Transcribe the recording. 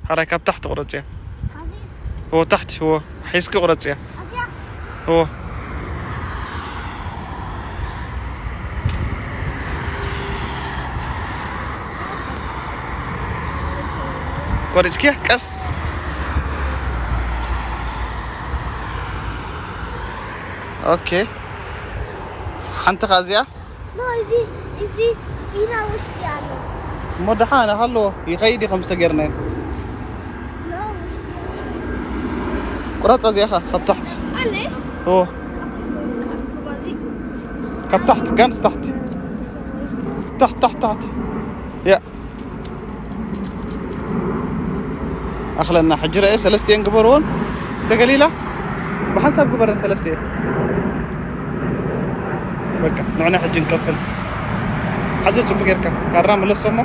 ሓራይ ካብ ታሕቲ ቁረጽያ። ዎ ታሕቲ ዎ ሒዝኪ ቁረጽያ። ዎ ቆሪጽኪ ቀስ። ኦኬ ሓንቲ ኻዚያ። እዚ እዚ ቢና ውስጥ ያለው እሞ ደሓን ሃሎ ይኸይድ እዩ ከም ዝተገርናዮ። ቁረፃ እዚኣኻ ካብ ታሕቲ። አለ ኦ ካብ ታሕቲ ጋንስ ታሕቲ ታሕቲ ታሕቲ ታሕቲ ያ ኣኽለና ሕጂ ረአ ሰለስቲኤን ግበርዎን እስከ ገሊላ ብሓንሳብ ግበረን ሰለስቲኤን በቃ ንዕና ሕጂ ንከፍል ሓዘ ፅቡቅ ጌርካ ካራ መለሶሞ